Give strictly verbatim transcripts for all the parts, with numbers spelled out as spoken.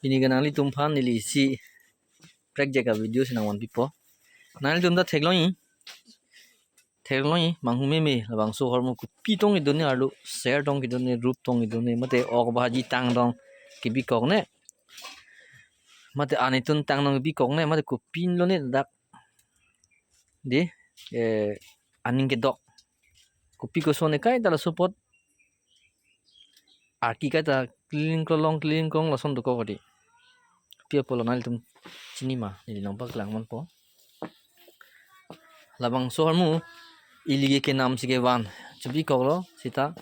Pini ke nanglitumphan neli isi prekjak a-video si nangvanpipo. Nanglitum ta theklongji. Theklongji, manghu meme, labangso ahormu kopi tong kedo ne arlo, ser tong kedo ne, rup tong kedo ne, mate ok bhaji tang tong kebikok ne. Mate anitun tang tong kebikok ne, mate kopilo ne dak. Dei, eh, aning kedok. Kopi koson ne kaita laso apot arki kaita kling klong kling klong lason dokok dei. Pi apotlo nanglitum chini ma, neli nangpaklang ponpo. Labangso ahormu ili ke kenam si kevan, chebikoklo seta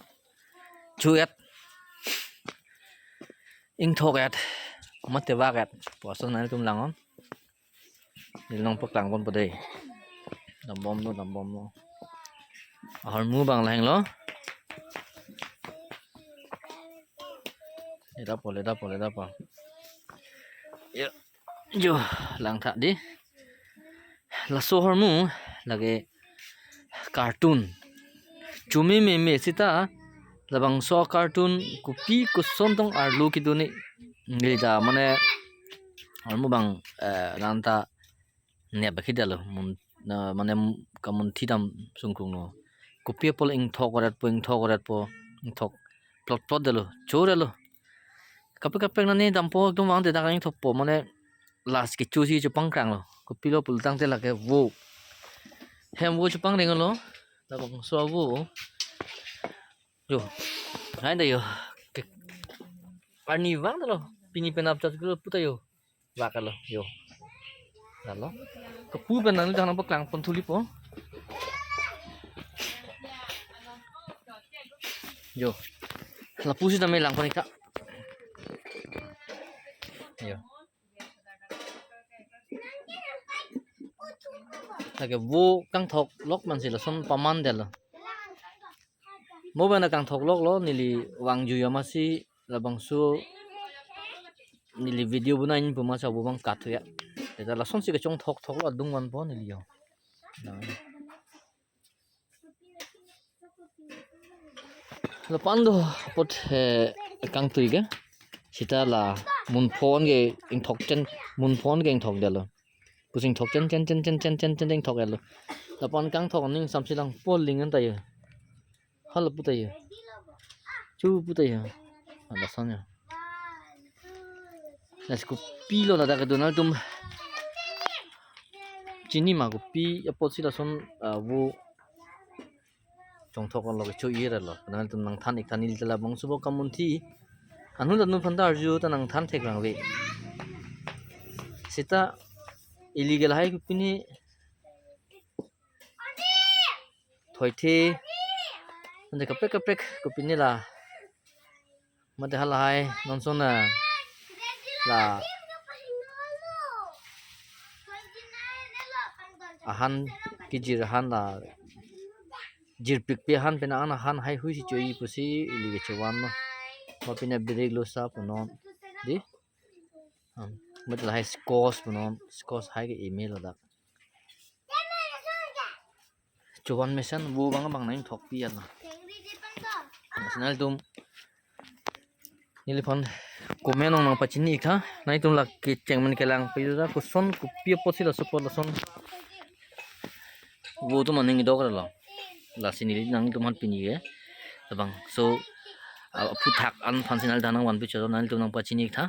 chu-et, ingthok-et, mate vak-et pu ason nanglitum langnon. Neli nangpaklang ponpo dei. Dambomlo, dambomlo. Ahormu abang lahelo. Ledappo, ledappo, ledappo. Yo, yo, langtha dei. Laso ahormu lake cartoon. Chumi meme seta labangso cartoon kopi koson tong arlo kedo ne. Neli ta mane ahormu abang, eh, nangta nep akhidetlo mun, na, mane kamunthi dam sungkrunglo. Kopi apotlo ingthok-etpo, ingthok-etpo, ingthok plot plot detlo, cho-etlo. Kaprek kaprek nani dampo ekdom vangte dak ingthokpo mane last kecho si chepangkranglo. Kopilo pulo tangte lake vo. Hem vo chepangdenglo. Labangso vo. Yo. Hai da yo. Ke-, arni vangdetlo. Pini penap chat kulo puta yo. Vak-etlo yo. Lalo. Kepu pen nangli nangpaklang pon thulipo. Yo. Lapu si tame lang pon ik tha. Yo. Lake vo kangthok lok man si lason pamandetlo. Mo bana kangthok loklo neli vangjuiya masi labangso neli video bonai pu masa vo abang kathuya. Teta lasonsi kachongthok thoklo adung vanpo neli yo. Na. Lapu-an do apot, eh, kangtui ke. Seta la mun phone ke ingthok chen, mun phone ke ingthokdetlo. Pusi ingthok chen chen chen chen chen chen chen ingthok-etlo. Lapu-an kangthok aning samsi langpo ling anta yo. Halapu ta yo. Chu pu ta yo. Ada sonya. Nasi kopilo ladak kedo nanglitum chini ma kopi apotsi lason, ah, vo chongthok lo kecho-etlo. Nanglitum nangthan ik tha neli ta labangso vo kamunthi. Anhun anhun aphan ta arju ta nangthan theklong ave. Seta ili ke lahai kopine thoithe. Mate kaprek kaprek kopine la. Mate halahai non son na la ahan kejir ahan la jirpikpe ahan pen an ahan haihui si cho-i pusi ili ke chovanlo. Mapine birik lo sa punon. Dei. Am, mate lahai squash punon. Squash hai ke eme lo dak. Chovan mesen vo abang abang nangthokpi an na. Lasi nanglitum neliphan comment along nangpachini ik tha. Nanglitum la kecheng men kelang pajutha koson kopi apotsi laso apot lason vo atum aning doklo. Lasi neli nanglitum aphan pini ke labangso, ah, aphuthak an aphansi neli ta nangvanpi chot nanglitum nangpachini ik tha.